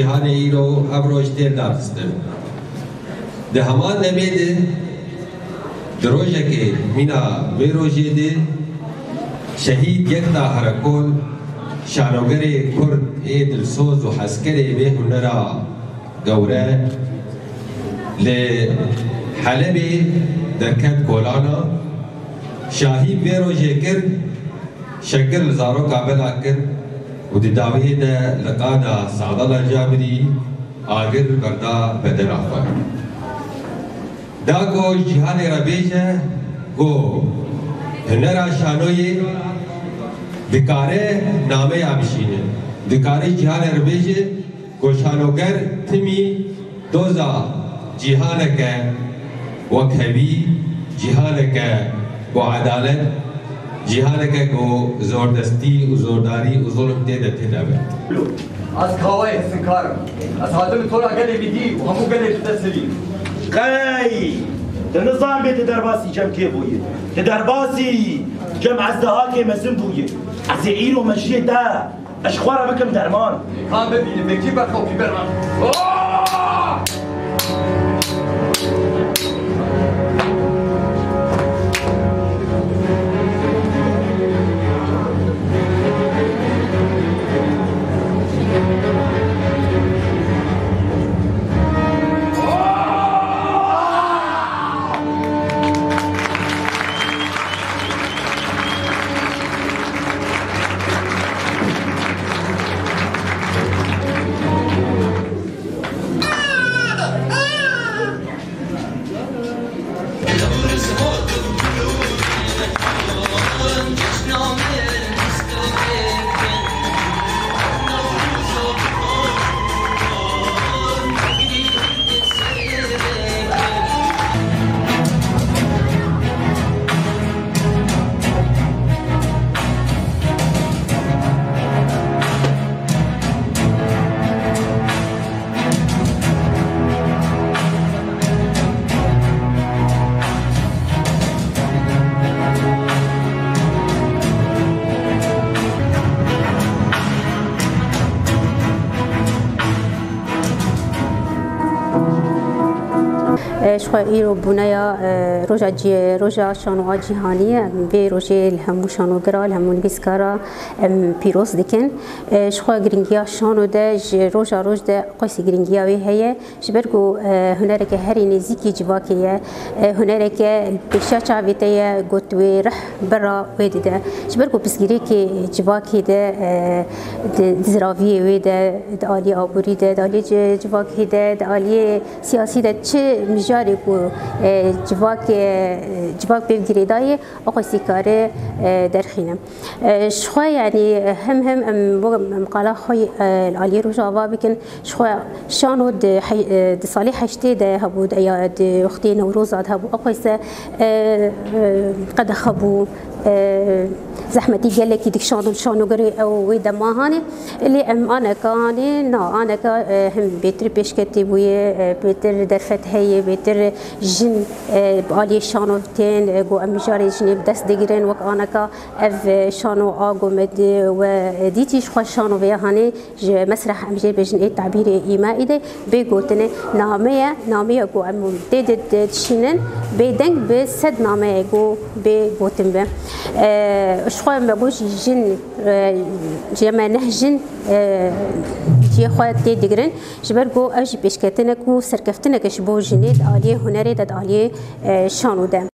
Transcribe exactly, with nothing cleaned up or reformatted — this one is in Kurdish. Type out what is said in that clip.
Hanê îro ev roj tên daxistin. Di heman demê de, di rojekê mîna vê rojê de Şehîd Yekta Herekol, şanogerê Kurd ê dilsoz û hezkerê vê hunera gewre, li Helebê derket kolana. Şahî vê rojê kir, şekir li zaroka bela kir û di dawiyê de li qada Sadala Cabirî agir berda bedena xwe. Da ku cîhanê re bêje ku hunera şanoyê dikare nameya bişîne, dikare cîhanê re bêje ku şanoger timî doza cîhaneke wekhevî, cîhaneke ku edalet, cîhaneke ku zordestî û zordarî û zulm tê de têde be. Ez kawayê hêsinkar im. Ez hatim li tora gelê vî dî û hemû gelê ji dest hilî. Qey! Tu nizanibê tu derbasî cem kê bûyî. Tu derbasî cem ezdehakê mezin bûyî. Ez ê îro mejiyê te, ez ji xwe re bikim derman. Kan bibînim, vekî berxewtî berman. E, ji xwe îro bûneya, e, roja cî-, roja şanoa cîhanî ye. Em vê rojê li hemû şanogera, li hemû nivîskara em pîroz dikin. E, ji xwe giringiya şano de ji roja roj de qasî giringiya wê heye. Ji ber ku, e, hunereke herî nêzîkî civakê ye, e, hunereke pêşiya çavê te ye, got wê rih bira wê dide. Ji ber ku pirsgirêkê civakê de, e, di, di ziraviyê wê de, di aliyê aborî de, di aliyê ci-, civakê de, di aliyê siyasî de çi mijarê ku, e, civak, e, civak pê girêdayê, ew qasî kare, e, derxîne. E, ji xwe, yanî, hem, hem em bo em qala xwe, e, li aliyê Rojava bikin. Ji xwe şano di he-, e, di salê heştê de hebû, di, ya, di wextê Newroza de hebû. Ew qeyse, e, qedexe bû, e, zehmetî gelekî dikişandin şanogerê ew wê dema hanê. Lê em aneka hanê, na, aneka, e, hem bêtir pêşketî bûye, e, bêtir derfet heye, bêtir jin, e, bi aliyê şano tên, e, ku em mijarê jinê bi dest digirin, wek aneka ev, e, şano a ku me di-, we, e, dîtî, ji xwe şano vêya hanê ji mesreh, em jê bêjin ê tabîrê îmaî de bê gotinê name ye, name ye ku em tê de, de dişînin, bê deng bi sed name ye ku bê gotin be. E, ji xwe me got jî jin, e, ji me neh jin, e, cihê xwe tê digirin, ji ber ku ev jî pêşketin e ku serkeftinek e ji bo jinê di aliyê hunerê de, di aliyê, e, şano de.